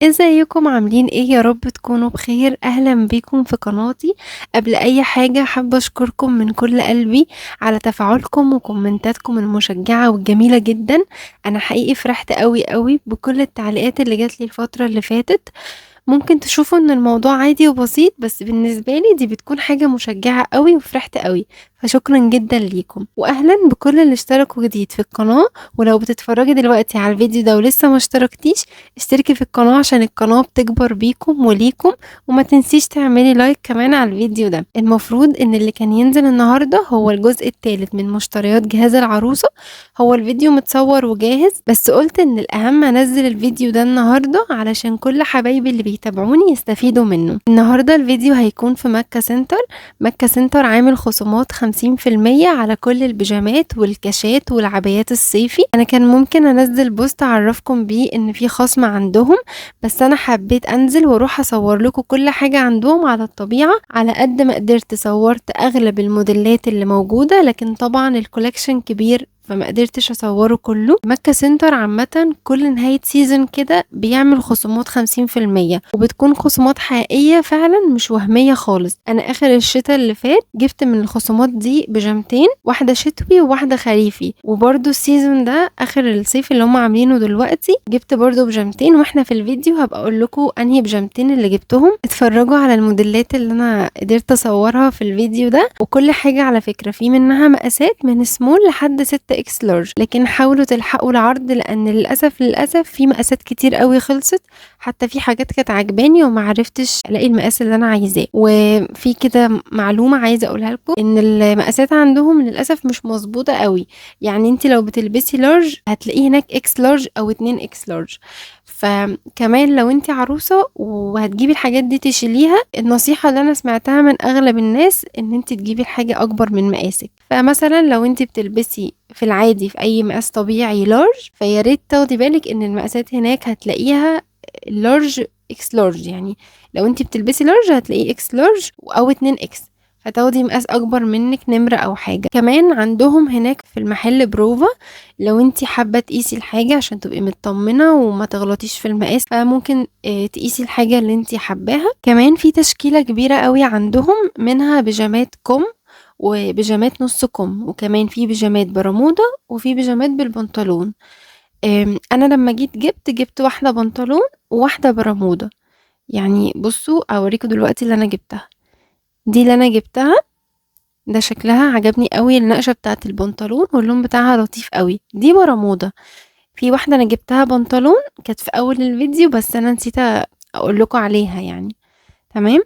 ازيكم عاملين ايه؟ يا رب تكونوا بخير. اهلا بيكم في قناتي. قبل اي حاجة حابة اشكركم من كل قلبي على تفاعلكم وكومنتاتكم المشجعة والجميلة جدا. انا حقيقي فرحت قوي قوي بكل التعليقات اللي جات لي الفترة اللي فاتت. ممكن تشوفوا ان الموضوع عادي وبسيط، بس بالنسبة لي دي بتكون حاجة مشجعة قوي وفرحت قوي، فشكرا جدا ليكم. واهلا بكل اللي اشتركوا جديد في القناة، ولو بتتفرجي دلوقتي على الفيديو ده ولسه ما اشتركتيش اشتركي في القناة عشان القناة بتكبر بيكم وليكم، وما تنسيش تعملي لايك كمان على الفيديو ده. المفروض ان اللي كان ينزل النهاردة هو الجزء الثالث من مشتريات جهاز العروسة، هو الفيديو متصور وجاهز، بس قلت ان الاهم انزل الفيديو ده النهاردة علشان كل حبايبي اللي بيتابعوني يستفيدوا منه. النهاردة الفيديو هيكون في مكة سنتر. مكة سنتر عامل خصومات 50% على كل البيجامات والكاشات والعبايات الصيفي. انا كان ممكن انزل post اعرفكم بيه ان في خصم عندهم، بس انا حبيت انزل واروح اصور لكم كل حاجة عندهم على الطبيعة. على قد ما قدرت صورت اغلب الموديلات اللي موجودة، لكن طبعا ال collection كبير فما قدرتش اصوره كله. مكة سنتر عامة كل نهاية season كده بيعمل خصومات 50%، وبتكون خصومات حقيقية فعلا مش وهمية خالص. انا اخر الشتاء اللي فات جبت من الخصومات دي بيجامتين، واحدة شتوي وواحدة خريفي، وبرده ال season ده اخر الصيف اللي هم عاملينه دلوقتي جبت برده بيجامتين، واحنا في الفيديو هبقى اقول لكم انهي بيجامتين اللي جبتهم. اتفرجوا على الموديلات اللي انا قدرت اصورها في الفيديو ده، وكل حاجة على فكرة في منها مقاسات من سمول لحد 6 X large، لكن حاولوا تلحقوا العرض لان للاسف في مقاسات كتير قوي خلصت، حتى في حاجات كانت عجباني وما عرفتش الاقي المقاس اللي انا عايزاه. وفي كده معلومة عايزه اقولها لكم، ان المقاسات عندهم للاسف مش مظبوطة قوي، يعني انت لو بتلبسي large هتلاقيه هناك X large او 2 X large. فكمان لو انت عروسه وهتجيبي الحاجات دي تشيليها، النصيحة اللي انا سمعتها من اغلب الناس ان انت تجيبي الحاجة اكبر من مقاسك. فمثلا لو انت بتلبسي في العادي في اي مقاس طبيعي large، فيا ريت تاخدي بالك ان المقاسات هناك هتلاقيها large X large، يعني لو انت بتلبسي large هتلاقيه X large او 2 X، فتاخدي مقاس اكبر منك نمرة او حاجة. كمان عندهم هناك في المحل بروفا، لو انت حابة تقيسي الحاجة عشان تبقي مطمنة وما تغلطيش في المقاس، فممكن تقيسي الحاجة اللي انت حباها. كمان في تشكيلة كبيرة قوي عندهم، منها بيجامات كم وبيجامات نص كم، وكمان في بيجامات برمودا وفي بيجامات بالبنطلون. انا لما جيت جبت واحدة بنطلون وواحدة برمودا. يعني بصوا اوريكم دلوقتي اللي انا جبتها، دي اللي انا جبتها ده شكلها عجبني قوي، النقشه بتاعه البنطلون واللون بتاعها لطيف قوي. دي برمودا. في واحدة انا جبتها بنطلون كانت في اول الفيديو بس انا نسيت اقول لكم عليها يعني. تمام.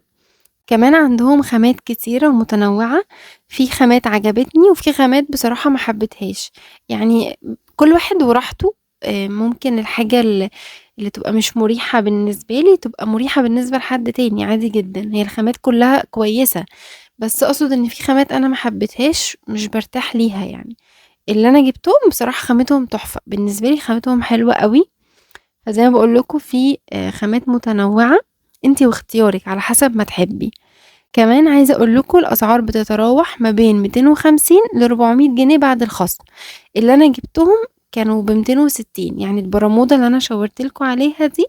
كمان عندهم خامات كتيرة ومتنوعة، في خامات عجبتني وفي خامات بصراحة ما حبيتهاش، يعني كل واحد وراحته. ممكن الحاجة اللي تبقى مش مريحة بالنسبة لي تبقى مريحة بالنسبة لحد تاني، عادي جدا. هي الخامات كلها كويسة، بس اقصد ان في خامات انا ما حبيتهاش مش برتاح ليها. يعني اللي انا جبتهم بصراحة خامتهم تحفة بالنسبة لي، خامتهم حلوة قوي. فزي ما بقول لكم في خامات متنوعة، انتي واختيارك على حسب ما تحبي. كمان عايزه اقول لكم الاسعار بتتراوح ما بين 250 ل 400 جنيه بعد الخصم. اللي انا جبتهم كانوا ب 260، يعني البرمودا اللي انا شاورت لكم عليها دي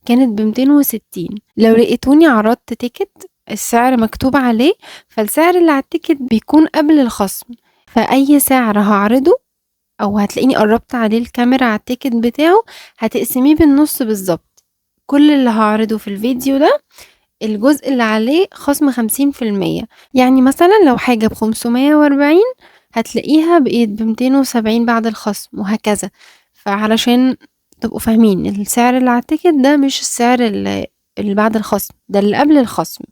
كانت ب 260. لو لقيتوني عرضت ticket السعر مكتوب عليه، فالسعر اللي على ال ticket بيكون قبل الخصم، فاي سعر هعرضه او هتلاقيني قربت عليه الكاميرا على ال ticket بتاعه هتقسميه بالنص بالظبط. كل اللي هعرضه في الفيديو ده الجزء اللي عليه خصم 50%، يعني مثلا لو حاجة ب540 هتلاقيها بقيت ب270 بعد الخصم، وهكذا. فعلشان تبقوا فاهمين السعر اللي على ال ticket ده مش السعر اللي بعد الخصم، ده اللي قبل الخصم.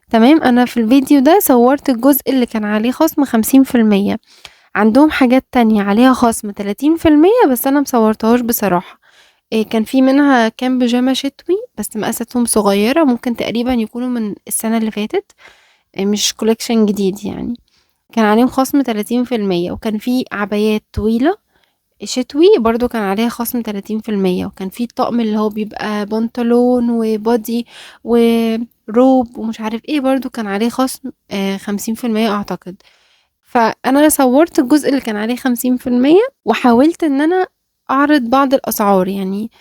تمام. انا في الفيديو ده صورت الجزء اللي كان عليه خصم 50%. عندهم حاجات تانية عليها خصم 30% بس انا مصورتهاش بصراحة. كان في منها كام بيجامة شتوي بس مقاساتهم صغيرة، ممكن تقريبا يكونوا من السنة اللي فاتت، مش collection جديد يعني. كان عليهم خصم 30%. وكان في عبايات طويلة شتوي برضو كان عليها خصم 30%. وكان في الطقم اللي هو بيبقى بنطلون و body وروب ومش عارف ايه، برضو كان عليه خصم 50% اعتقد. فانا صورت الجزء اللي كان عليه 50% وحاولت ان انا اعرض بعض الاسعار، يعني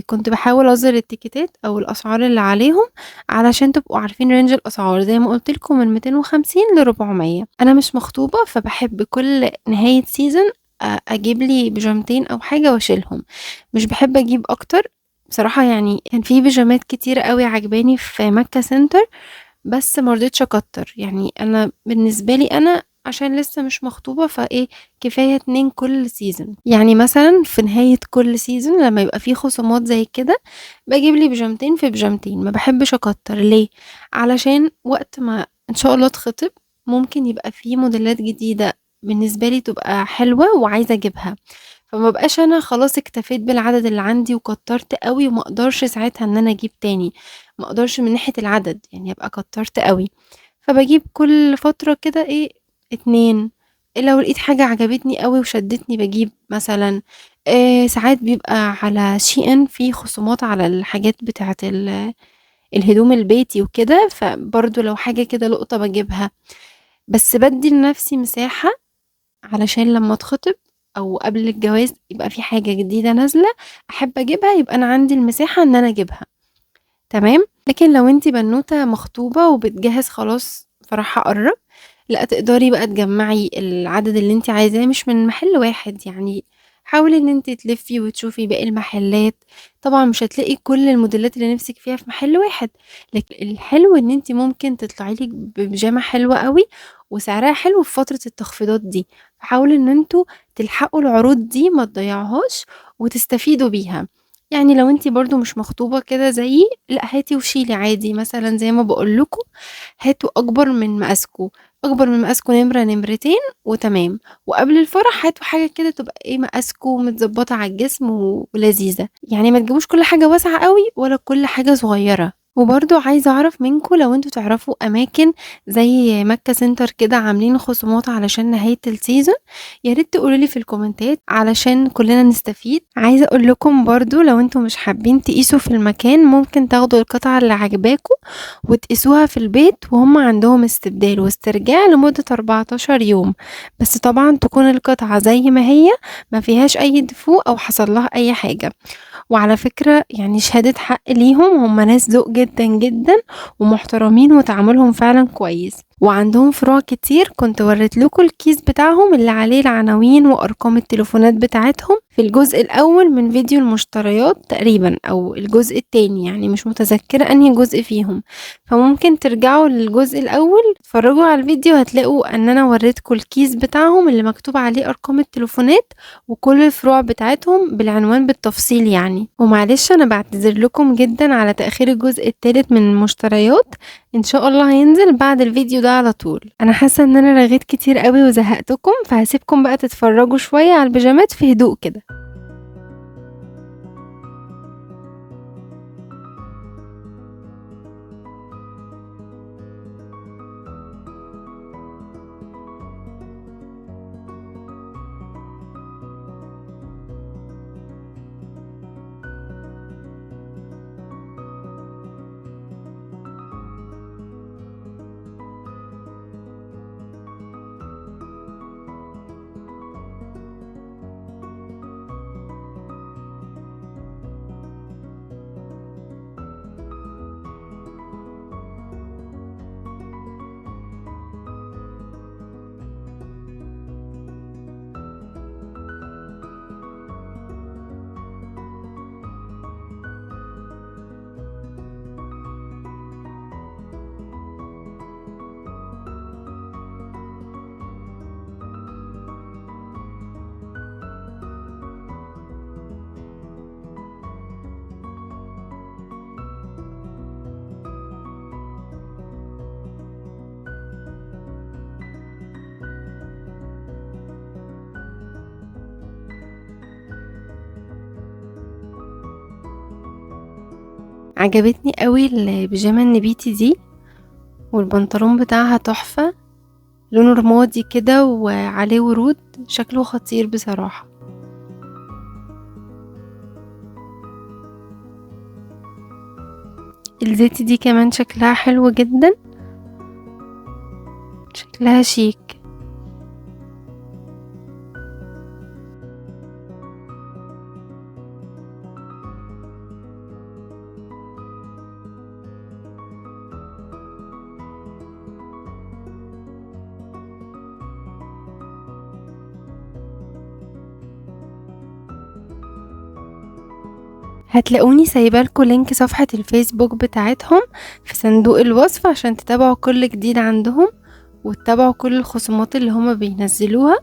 كنت بحاول اظهر التيكيتات او الاسعار اللي عليهم علشان تبقوا عارفين range الاسعار. زي ما قلت لكم من 250 ل 400. انا مش مخطوبه، فبحب كل نهاية season اجيب لي بيجامتين او حاجة واشيلهم، مش بحب اجيب اكتر بصراحة. يعني كان في بيجامات كتير قوي عجباني في مكة سنتر، بس ما رضيتش اكتر. يعني انا بالنسبة لي انا عشان لسه مش مخطوبه، فايه كفاية 2 كل season. يعني مثلا في نهاية كل season لما يبقى فيه خصومات زي كده بجيب لي بيجامتين في بيجامتين، ما بحبش اكتر. ليه؟ علشان وقت ما ان شاء الله اتخطب ممكن يبقى فيه موديلات جديدة بالنسبة لي تبقى حلوة وعايزه اجيبها، فما بقاش انا خلاص اكتفيت بالعدد اللي عندي وكترت قوي وما اقدرش ساعتها ان انا اجيب تاني، ما اقدرش من ناحية العدد، يعني ابقى كترت قوي. فبجيب كل فترة كده ايه 2، لو لقيت حاجة عجبتني قوي وشدتني بجيب مثلا. ساعات بيبقى على شي ان في خصومات على الحاجات بتاعه الهدوم البيتي وكده، فبرضو لو حاجة كده لقطة بجيبها. بس بدي لنفسي مساحة علشان لما اتخطب او قبل الجواز يبقى في حاجة جديدة نازله احب اجيبها، يبقى انا عندي المساحة ان انا اجيبها، تمام. لكن لو انتي بنوته مخطوبه وبتجهز خلاص فرحها قرب، لا تقدري بقى تجمعي العدد اللي انتي عايزاه، مش من محل واحد. يعني حاولي ان انتي تلفي وتشوفي باقي المحلات. طبعا مش هتلاقي كل الموديلات اللي نفسك فيها في محل واحد، لكن الحلو ان انتي ممكن تطلعي لك ببيجامه حلوة قوي وسعرها حلو في فترة التخفيضات دي. فحاولوا ان انتوا تلحقوا العروض دي، ما تضيعوهاش وتستفيدوا بيها. يعني لو انتي برضو مش مخطوبة كده زيي، لا هاتي وشيلي عادي. مثلا زي ما بقول لكم هاتوا اكبر من مقاسكو، اكبر من مقاسكو نمرة نمرتين وتمام. وقبل الفرح هاتوا حاجة كده تبقى ايه مقاسكو متظبطة على الجسم ولذيذة، يعني ما تجيبوش كل حاجة واسعة قوي ولا كل حاجة صغيرة. وبرضو عايزة اعرف منكم لو انتوا تعرفوا اماكن زي مكة سنتر كده عاملين خصومات علشان نهاية ال season، يا ريت تقولوا لي في الكومنتات علشان كلنا نستفيد. عايزة اقول لكم برضو لو انتوا مش حابين تقيسوا في المكان، ممكن تاخدوا القطعة اللي عجباكم وتقيسوها في البيت، وهم عندهم استبدال واسترجاع لمدة 14 يوم، بس طبعا تكون القطعة زي ما هي، ما فيهاش اي دفوق او حصل لها اي حاجة. وعلى فكرة يعني شهادة حق ليهم، هم ناس ذوق جدا جدا ومحترمين وتعاملهم فعلا كويس، وعندهم فروع كتير. كنت وريت لكم الكيس بتاعهم اللي عليه العناوين وارقام التليفونات بتاعتهم في الجزء الاول من فيديو المشتريات تقريبا، او الجزء التاني، يعني مش متذكرة انهي جزء فيهم، فممكن ترجعوا للجزء الاول تتفرجوا على الفيديو، هتلاقوا ان انا وريتكم الكيس بتاعهم اللي مكتوب عليه ارقام التليفونات وكل الفروع بتاعتهم بالعنوان بالتفصيل يعني. ومعلش انا بعتذر لكم جدا على تأخير الجزء الثالث من المشتريات، ان شاء الله هينزل بعد الفيديو ده على طول. انا حاسه ان انا رغيت كتير قوي وزهقتكم، فهسيبكم بقى تتفرجوا شوية على البيجامات في هدوء كده. عجبتني قوي البيجامه النبيتي دي، والبنطلون بتاعها تحفة، لونه رمادي كده وعليه ورود، شكله خطير بصراحة. الزيتي دي كمان شكلها حلو جدا، شكلها شيك. هتلاقوني سايبالكوا link صفحة الفيسبوك بتاعتهم في صندوق الوصف عشان تتابعوا كل جديد عندهم وتتابعوا كل الخصومات اللي هما بينزلوها.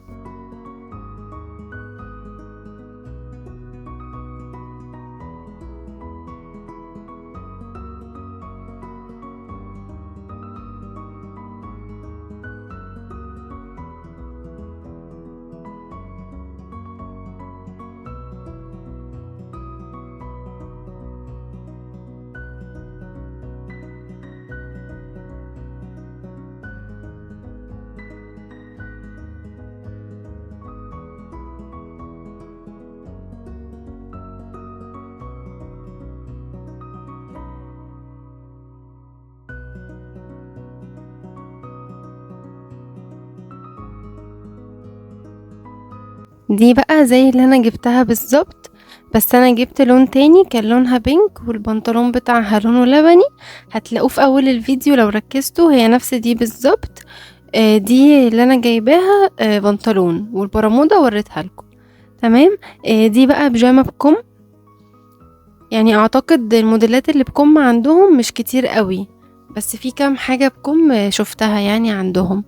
دي بقى زي اللي انا جبتها بالظبط، بس انا جبت لون تاني كان لونها pink والبنطلون بتاعها لونه لبني. هتلاقوه في اول الفيديو لو ركزتوا، هي نفس دي بالظبط. دي اللي انا جايباها بنطلون، والبرمودا وريتها لكم. تمام. دي بقى بيجامه بكم، يعني اعتقد الموديلات اللي بكم عندهم مش كتير قوي، بس في كام حاجة بكم شفتها يعني عندهم.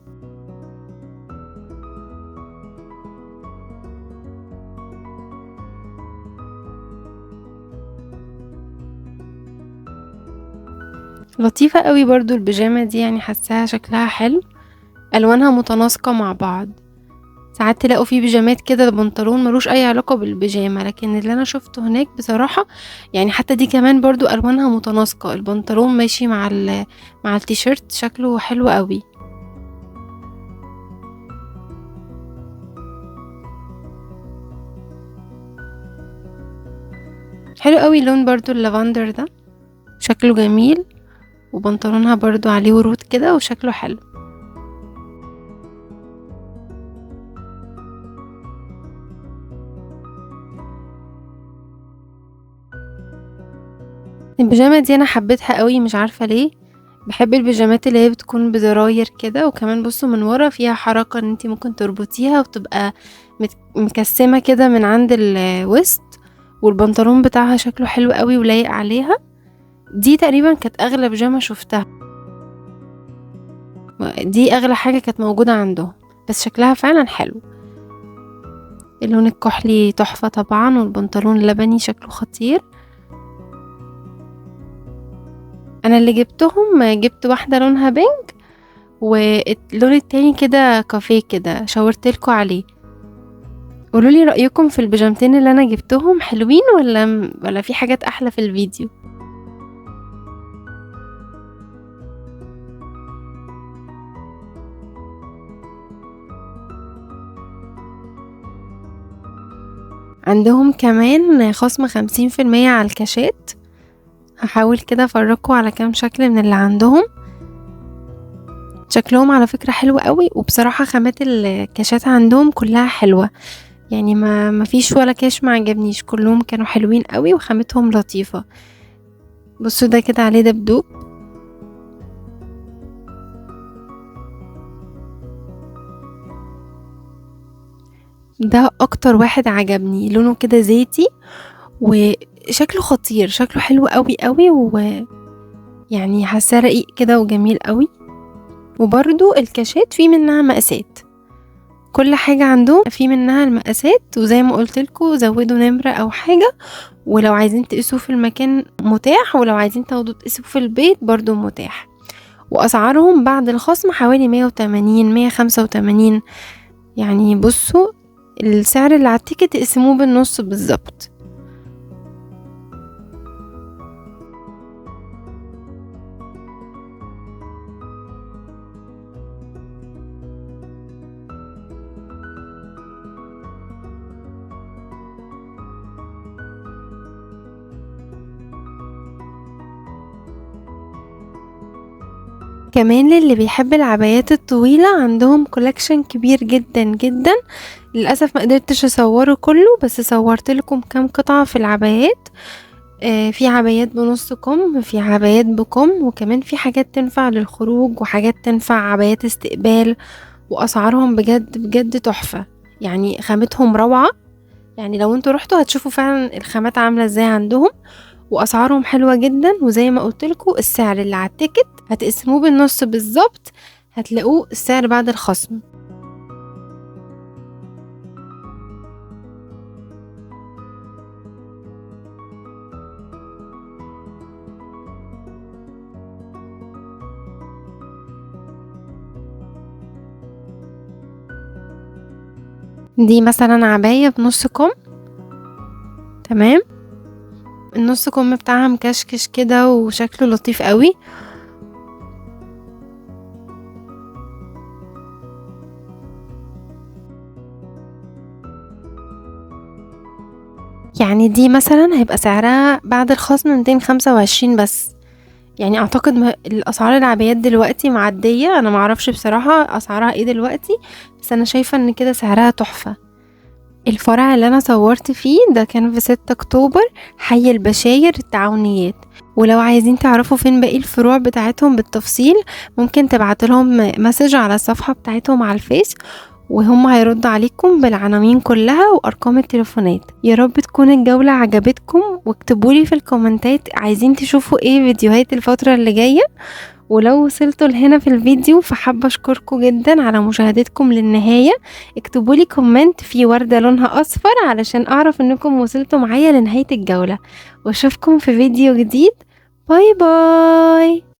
لطيفة قوي برضو البيجامة دي، يعني حاساها شكلها حلو، الوانها متناسقة مع بعض. ساعات تلاقوا في بيجامات كده البنطلون ملوش اي علاقة بالبيجامة، لكن اللي انا شفته هناك بصراحة يعني حتى دي كمان برضو الوانها متناسقة، البنطلون ماشي مع التيشيرت، شكله حلو قوي. حلو قوي اللون برضو اللافندر ده، شكله جميل، وبنطلونها برضو عليه ورود كده وشكله حلو. البيجامة دي انا حبيتها قوي، مش عارفة ليه بحب البيجامات اللي هي بتكون بزراير كده، وكمان بصوا من ورا فيها حركة ان انتي ممكن تربطيها وتبقى مكسمة كده من عند الوسط، والبنطلون بتاعها شكله حلو قوي ولايق عليها. دي تقريبا كانت اغلى بيجامة شفتها، دي اغلى حاجة كانت موجودة عندهم، بس شكلها فعلا حلو. اللون الكحلي تحفة طبعا، والبنطلون اللبني شكله خطير. انا اللي جبتهم جبت واحدة لونها بينك واللون التاني كده كافيه كده، شاورتلكوا عليه. قولولي رأيكم في البيجامتين اللي انا جبتهم، حلوين ولا في حاجات احلى في الفيديو؟ عندهم كمان خصم 50% على الكاشات، هحاول كده افرجكم على كام شكل من اللي عندهم. شكلهم على فكرة حلو قوي، وبصراحة خامات الكاشات عندهم كلها حلوة، يعني ما فيش ولا كاش ما عجبنيش، كلهم كانوا حلوين قوي وخامتهم لطيفة. بصوا ده كده عليه دبدوب، ده اكتر واحد عجبني، لونه كده زيتي وشكله خطير، شكله حلو قوي قوي، ويعني حاساه رقيق كده وجميل قوي. وبرده الكاشات في منها مقاسات، كل حاجة عندهم في منها المقاسات، وزي ما قلت لكم زودوا نمرة او حاجة، ولو عايزين تقيسوه في المكان متاح، ولو عايزين تاخدوا تقيسوه في البيت برضو متاح. واسعارهم بعد الخصم حوالي 180 185، يعني بصوا السعر اللي على ال ticket تقسموه بالنص بالظبط. كمان للي بيحب العبايات الطويلة عندهم collection كبير جدا جدا، للأسف ما قدرتش اصوره كله، بس صورت لكم كام قطعة في العبايات. في عبايات بنص كم، في عبايات بكم، وكمان في حاجات تنفع للخروج وحاجات تنفع عبايات استقبال، واسعارهم بجد بجد تحفة، يعني خامتهم روعة. يعني لو انتوا رحتوا هتشوفوا فعلا الخامات عاملة ازاي عندهم، واسعارهم حلوة جدا. وزي ما قلت لكم السعر اللي على ال ticket هتقسموه بالنص بالظبط، هتلاقوه السعر بعد الخصم. دي مثلا عباية بنص كم، تمام، النص كم بتاعها مكشكش كده وشكله لطيف قوي. يعني دي مثلا هيبقى سعرها بعد الخصم 225 بس. يعني اعتقد الاسعار العبايات دلوقتي معدية، انا معرفش بصراحة اسعارها ايه دلوقتي، بس انا شايفة ان كده سعرها تحفة. الفرع اللي انا صورت فيه ده كان في 6 اكتوبر، حي البشاير التعاونيات. ولو عايزين تعرفوا فين باقي الفروع بتاعتهم بالتفصيل ممكن تبعتلهم message على الصفحة بتاعتهم على الفيس، وهم هيردوا عليكم بالعناوين كلها وارقام التليفونات. يا رب تكون الجولة عجبتكم، واكتبولي في الكومنتات عايزين تشوفوا ايه فيديوهات الفترة اللي جاية. ولو وصلتوا لهنا في الفيديو فحابة اشكركم جدا على مشاهدتكم للنهاية. اكتبولي comment في وردة لونها اصفر علشان اعرف انكم وصلتوا معايا لنهاية الجولة، واشوفكم في فيديو جديد. bye bye.